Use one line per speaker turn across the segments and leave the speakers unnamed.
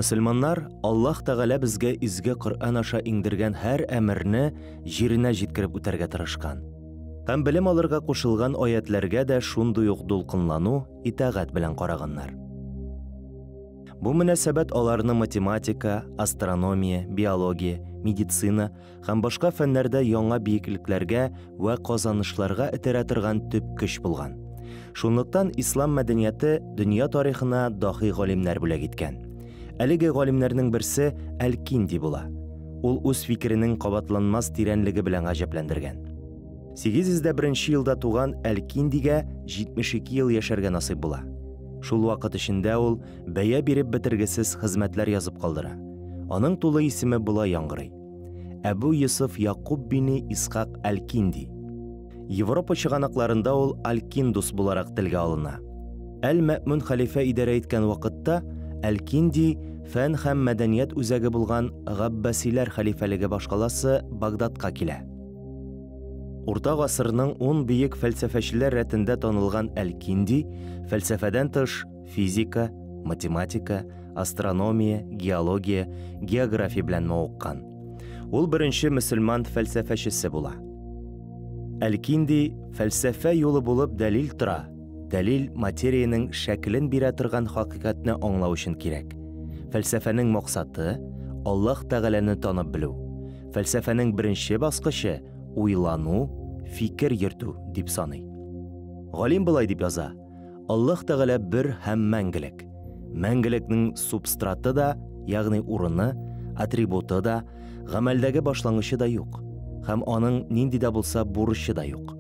Мөселманнар Аллаһ Тәгалә безгә изге Коръән аша иңдергән һәр әмерне җиренә җиткереп үтәргә тырышкан. Һәм белем алырга кушылган аятьләргә дә шундый ук дулкынлану, итагать белән караганнар. Бу мөнәсәбәт аларны математика, астрономия, биология, медицина һәм башка фәннәрдә яңа биеклекләргә вә казанышларга этәрә торган төп көч булган. Шунлыктан ислам мәдәнияте дөнья тарихына дахи галимнәр бүләк иткән. Әлеге галимнәрнең берсе Әл-Кинди була. Ул үз фикеренең кабатланмас тирәнлеге белән гаҗәпләндергән. 801 елда туган Әл-Киндигә 72 ел яшәргә насыйп була. Шул вакыт эчендә ул бәя биреп бетергесез хезмәтләр язып калдыра. Аның тулы исеме болай яңгырый: Әбу Йосыф Якуб бине Исхак Әл-Кинди. Европа чыганакларында ул Аль-Киндус буларак телгә алына. Әл-Мәэмүн хәлифә идарә иткән вакытта Әл-Кинди фән һәм мәдәният үзәге булган Габбасиләр хәлифәлеге башкаласы Багдадка килә. Урта гасырның ун бөек фәлсәфәчеләр рәтендә танылган Әл-Кинди фәлсәфәдән тыш физика, математика, астрономия, геология, география белән мавыккан. Ул беренче мөселман фәлсәфәчесе була. Әл-Кинди фәлсәфә юлы булып дәлил тора, дәлил материянең шәкелен бирә торган хакыйкатьне аңлау өчен кирәк. Фәлсәфәнең максаты, Аллаһ Тәгаләне танып белү. Фәлсәфәнең беренче баскычы, уйлану, фикер йөртү, дип саный. Галим болай дип яза, Аллаһ Тәгалә бер һәм мәңгелек. Мәңгелекнең субстраты да, ягъни урыны, атрибуты да, гамәлдәге башлангычы да юк. Һәм аның нинди дә булса бурычы да юк.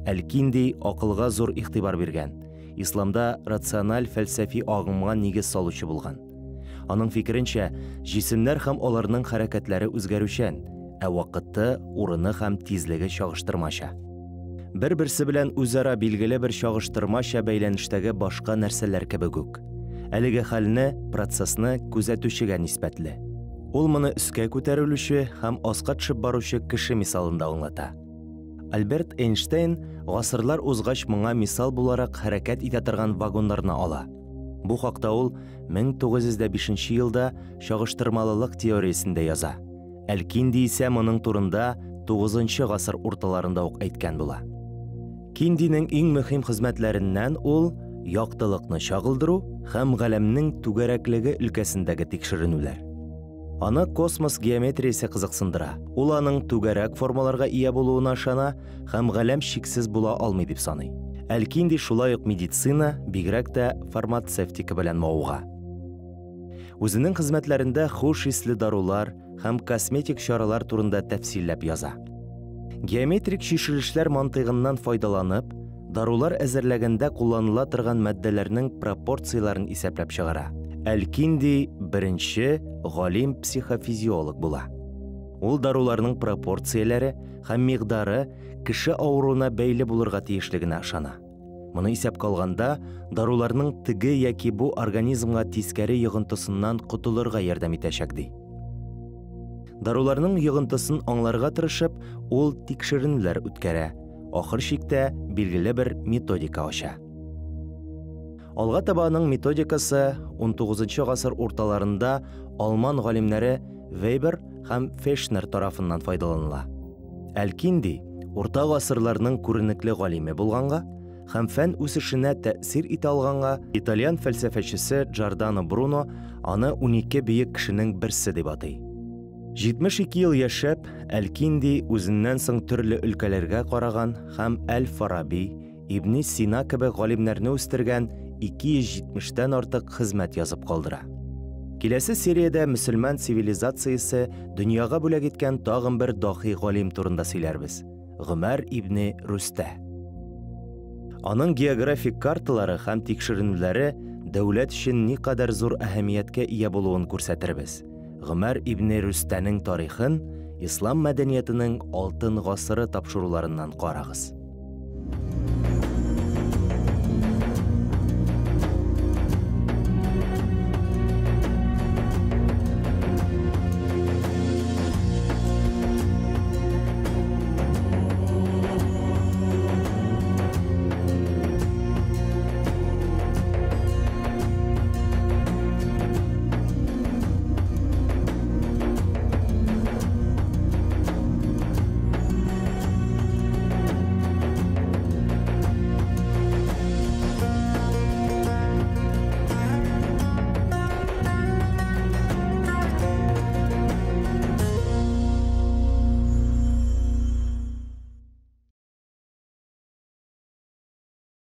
Әл-Кинди акылга зур игътибар биргән, исламда рациональ фәлсәфи агымга нигез салучы булган. Аның фикеренчә, җисемнәр һәм аларның хәрәкәтләре үзгәрүчән, ә вакыты, урыны һәм тизлеге чагыштырмача. Бер-берсе белән үзара билгеле бер чагыштырмача бәйләнештәге башка нәрсәләр кебек үк. Әлеге хәлне, процессны күзәтүчегә нисбәтле. Ул моны өскә күтәрелүче һәм аска төшеп баручы кеше мисалында аңлата. Альберт Эйнштейн гасырлар узгач моңа мисал буларак хәрәкәт итә торган вагоннарны ала. Бу хакта ул 1905 елда чагыштырмалылык теориясендә яза. Әл-Кинди исә моның турында 9 гасыр урталарында ук әйткән була. Киндинең иң мөһим хезмәтләреннән ул яктылыкны чагылдыру һәм галәмнең түгәрәклеге өлкәсендәге тикшеренүләр. Аны космос геометриясе кызыксындыра. Ул аның түгәрәк формаларга ия булуына ышана һәм галәм чиксез була алмый дип саный. Әл-Кинди шулай ук медицина, бигрәк тә фармацевтика белән мавыга. Үзенең хезмәтләрендә хуш исле дарулар һәм косметик чаралар турында тәфсилләп яза. Геометрик чишелешләр мантыйгыннан файдаланып, дарулар әзерләгәндә кулланыла торган матдәләрнең пропорцияләрен исәпләп чыгара. Әл-Кинди беренче галим-психофизиолог була. Ул даруларның пропорцияләре һәм микъдары кеше авыруына бәйле булырга тиешлегенә ышана. Моны исәпкә алганда, даруларның теге яки бу организмга тискәре йогынтысыннан котылырга ярдәм итәчәк, ди. Даруларның йогынтысын аңларга тырышып, ул тикшеренүләр үткәрә, ахыр чиктә билгеле бер методика ача. Алга таба аның методикасы 19 гасыр урталарында алман галимнәре Вейбер һәм Фешнер тарафыннан файдаланыла. Әл-Кинди урта гасырларның күренекле галиме булганга һәм фән үсешенә тәэсир итә алганга, итальян фәлсәфәчесе Джордано Бруно аны 12 бөек кешенең берсе дип атый. 72 ел яшәп, Әл-Кинди үзеннән соң төрле өлкәләргә караган һәм Әл-Фараби, Ибни Сина кебек галимнәрне үстергән 270-тән артык хезмәт язып калдыра. Киләсе сериядә мөселман цивилизациясе дөньяга бүләк иткән тагын бер дахи галим турында сөйләрбез. Гомәр ибне Рүстә. Аның географик карталары һәм тикшеренүләре дәүләт өчен никадәр зур әһәмияткә ия булуын күрсәтербез. Гомәр ибне Рүстәнең тарихын Ислам мәдәниятенең алтын гасыры тапшыруларыннан карагыз.